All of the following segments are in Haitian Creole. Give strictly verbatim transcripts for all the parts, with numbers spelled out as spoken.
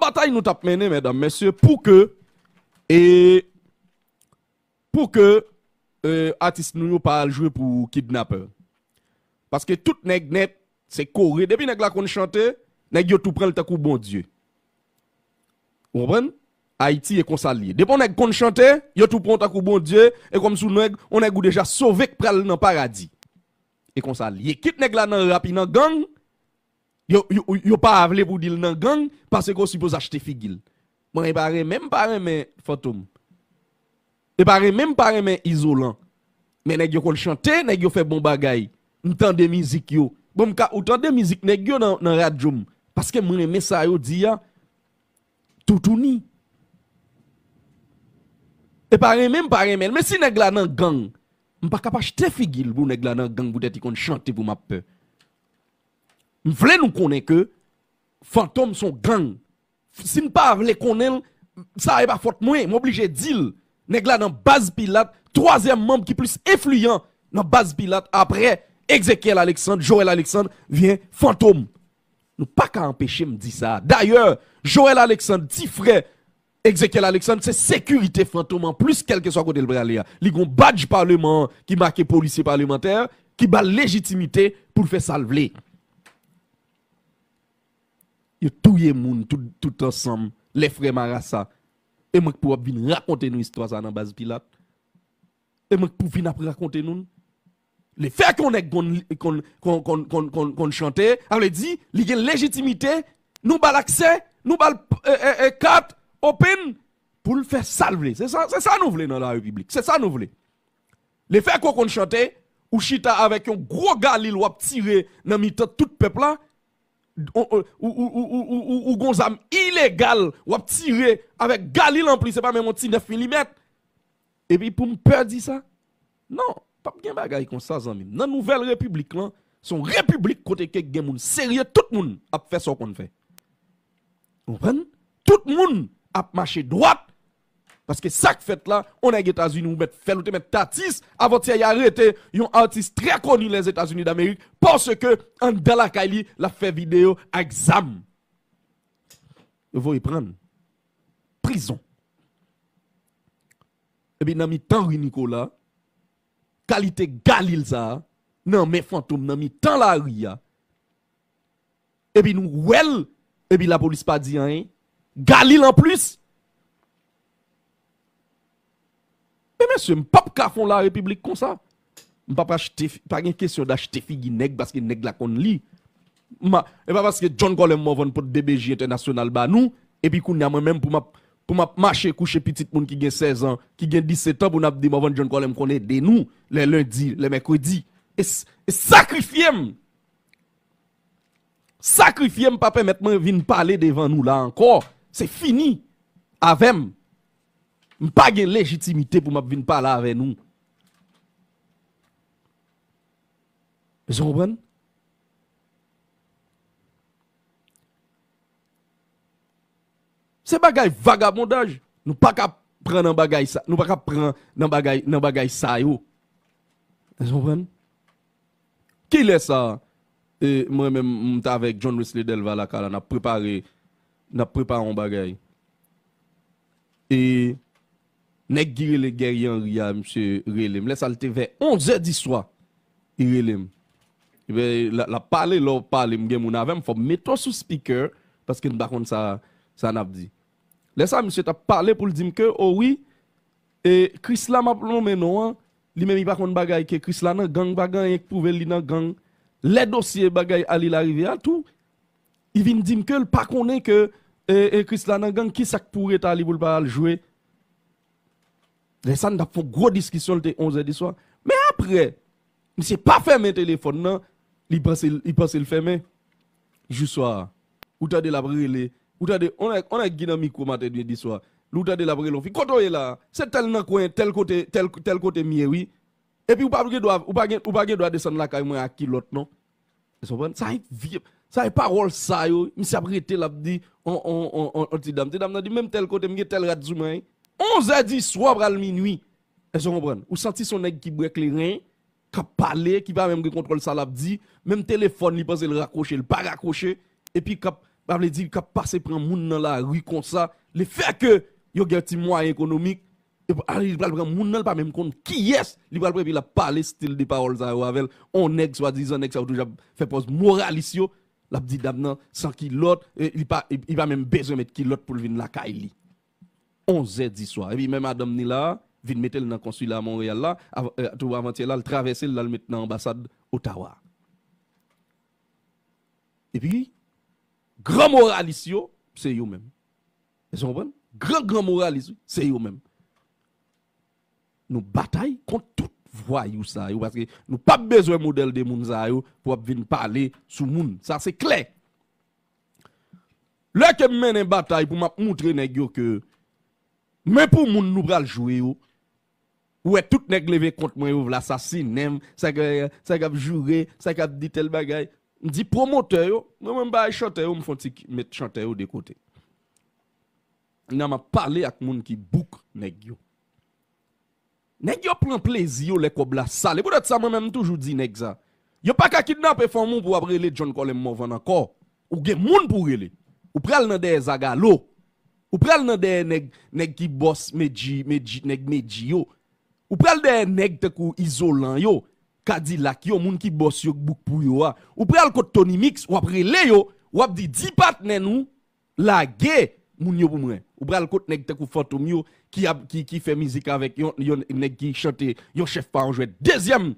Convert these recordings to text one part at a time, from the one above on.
batay nou t ap mennen, medam, mesye, pou ke, e, pou ke, e, atis nou yo pa al jwe pou kidnapè. Paske tout nèg nèt, se kore. Depi nèg la konn chante, nèg yo tou pran l tankou Bondye. Ou konprann? Ayiti e konsa l ye. Depi yon nèg konn chante, yo tou pran w tankou Bondye, e kòmsi w nèg, yon nèg ou deja sove k pral nan paradi. E konsa l ye. Kit nèg la nan rap, li nan gang, yo, yo, yo pa vle pou di l nan gang, paske w sipoze achte figi l. Mwen, e pa renmen, m pa renmen Fantom. E pa renmen, m pa renmen Izolan. Men nèg yo konn chante, nèg yo fè bon bagay. M tande mizik yo. Bon, m ka, ou tande mizik nèg yo nan, nan radyo m. Paske m renmen sa yo di a. Toutouni. E pa renmen, m pa renmen l. Men si nèg la nan gang, m pa ka pa achte figi l pou nèg la nan gang poutèt li konn chante pou m ap pè. M vle nou konnen ke Fantom se yon gang. Si n pa vle konnen l, sa e pa fòt mwen, m oblije di l. Nèg la nan baz Pilat, twazyèm manm ki plis enfliyan nan baz Pilat apre Ezekiel Alexandre, Joel Alexandre, vyen Fantom. Nou pa ka anpeche m di sa. Dayè, Joel Alexandre, ti frè Ezekiel Alexandre, se sekirite Fantom an plis, kèlkeswa kote l prale a. Li gon badj paleman an ki make polisye palemantè, ki ba l lejitimite pou l fè sa l vle. Yo touye moun tout, tout ansanm, lè frè marasa. E mwen k pou ap vin rakonte nou istwa sa nan baz Pilat. E mwen k pou vin ap rakonte nou l. Lefètke yon nèg konn, konn, konn, konn, konn, konn, konn chante, sa vle di, li gen lejitimite, nou ba l aksè, nou ba l, e, e, e, kat, open, pou l fè sa l vle. Se sa, se sa nou vle nan la repiblik. Se sa nou vle. Lefètke w konn chante, ou chita avèk yon gwo galil w ap tire nan mitan tout pèp la, ou, ou, ou gon zam ilegal, w ap tire avèk galil anplis, se pa menm yon ti nèf milimèt. Epi pou m pè di sa? Non, p ap gen bagay konsa, zanmi m. Nan nouvèl repiblik lan, se yon repiblik kote ke gen moun serye, tout moun ap fè sa w konn fè. Ou konprann? Tout moun ap mache dwat. Paske sa k fèt la, yon nèg Etazini ou mèt fè l, ou te mèt t atis, avantyè y arete yon atis trè koni Lèzetazini Damerik, paske anndan lakay li, l ap fè videyo ak zam. Yo voye pran l. Prizon. Epi nan mitan ri Nikola, kalite galil sa a, nan men Fantom, nan mitan lari a. Epi nou wè l, epi lapolis pa di anyen. Galil anplis. Men mesye, m p ap ka fè yon larepiblik konsa. M p ap achte, pa gen kesyon dachte figi nèg paske nèg la konn li. M a, e pa paske John Colem Morvan pot D B J entènasyonal ba nou, epi kounye a mwen menm pou m ap, pou m ap mache kouche pitit moun ki gen sèz an, ki gen disèt an, pou n ap di Morvan John Colem konn ede nou, lè lendi, lè mèkredi. E s-, e sakrifye m. Sakrifye m pa pèmèt mwen vin pale devan nou la ankò. Se fini avè m. M pa gen lejitimite pou m ap vin pale avè nou. Èske w konprann? Se bagay vagabondaj. Nou pa ka pran nan bagay sa, nou pa ka pran nan bagay, nan bagay sa yo. Èske w konprann? Kilè sa, e, mwen menm, m t avèk John Wesley Delva lakay la, n ap prepare, n ap prepare yon bagay. E nèg ki rele Guerrier Henry a, misye rele m. Lè sa, l te vè onz è di swa, li rele m. Ebyen, l, l ap pale, lè w pale, m gen moun avè m, fò m mete w sou speaker, paske n pa konn sa, sa n ap di. Lè sa, misye t ap pale pou l di m ke, o wi, e, Krisla m ap nonmen non an, li menm li pa konn bagay ke Krisla nan gang, pa gen anyen k pwouve l li nan gang. Lè dosye bagay Ali Larivière a tou, li vin di m ke l pa konnen ke, e, e, Krisla nan gang, kisa k pou ret a li pou l pa al jwe. Lè sa, n t ap fè yon gwo diskisyon, l te onz è di swa. Men apre, misye pa fèmen telefòn nan, li panse, li panse l fèmen. Jou swa a, ou tande l ap rele, ou tande, on nèg, on nèg ki nan mikwo maten di swa, ou tande l ap rele yon fi, "Kote w ye la? Se tèl nan kwen, tèl kote, tèl, tèl kote m ye, wi." Epi ou pa gen dwa, ou pa gen, ou pa gen dwa desann lakay mwen ak kilòt, non. Èske w konprann? Sa e vye, sa e pawòl sa yo, misye ap rete, l ap di, on, on, on, on, on ti dam. Ti dam nan di, "Menm tèl kote, m gen tèl rad sou mwen, wi." Onz è di swa pral minui. Èske w konprann? Ou santi se yon nèg ki bwè kleren, k ap pale, ki pa menm gen kontwòl sa l ap di, menm telefòn li panse l rakwoche, l pa rakwoche, epi k ap Pa vle di k ap pase pran moun nan lari konsa. Lefètke yo gen ti mwayen ekonomik, li pral pran moun nan, li pa menm konn kiyès li pral pran, epi l ap pale stil de pawòl sa yo avè l. On nèg, swadizan nèg sa yo toujou ap fè pòz moralis yo, l ap di dam nan san kilòt, li pa, li pa menm bezwen met kilòt pou l vin lakay li. Onzè di swa. Epi menm madanm ni la, vin mete l nan konsila Monreyal la, tou avantyè la, l travèse l, l al met nan anbasad Otawa. Epi, gran moralis yo, se yo menm. Èske w konprann? Gran, gran moralis, wi, se yo menm. Nou batay kont tout vwayou sa yo, paske nou p ap bezwen modèl de moun sa yo pou ap vin pale sou moun. Sa se klè. Lè ke m mennen batay pou m ap moutre nèg yo ke men pou moun nou pral jwe yo, ou wè tout nèg leve kont mwen yo, vle asasinen m, sa k, sa k ap joure, sa k ap di tèl bagay. M di pwomotè yo, mwen menm bagay chantè yo, m fon ti met chantè yo de kote. Nan m ap pale ak moun ki book nèg yo. Nèg yo pran plezi yo lè kòb la sale. Poutèt sa, mwen menm, m toujou di nèg sa. Yo pa ka kidnape fanm ou pou w ap rele John Colem Morvan ankò. Ou gen moun pou w rele. Ou pral nan dèyè zagalo. Ou pral nan dèyè nèg, nèg ki bòs Medji, Medji, nèg Medji yo. Ou pral dèyè nèg tankou Izolan yo, Kadilak yo, moun ki bòs yo k book pou yo a. Ou pral kot Tony Mix, w ap rele yo, w ap di, di patnè nou lage moun yo pou mwen. Ou pral kot nèg tankou Fantom yo ki ap, ki, ki fè mizik avèk yon, yon nèg ki chante yon chèf pa yon jwèt. Dezyèm,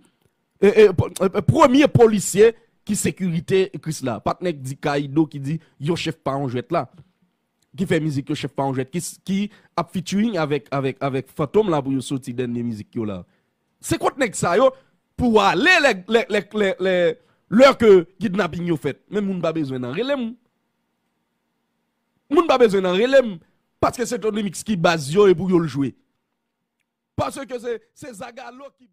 e, e, p-, e, premye polisye ki sekirite Krisla. Patnè k di Kaido ki di yon chèf pa yon jwèt la. Ki fè mizik yon chèf pa yon jwèt, ki, ki ap featuring avèk, avèk, avèk Fantom la pou yo soti dènye mizik yo la. Se kot nèg sa yo pou w ale lè, lè, lè, lè, lè, lè ke kidnaping yo fèt. Men moun pa bezwen nan rele m. Moun pa bezwen nan rele m. Paske se Tony Mix ki baz yo e pou yo l jwe. Paske se, se zagalo ki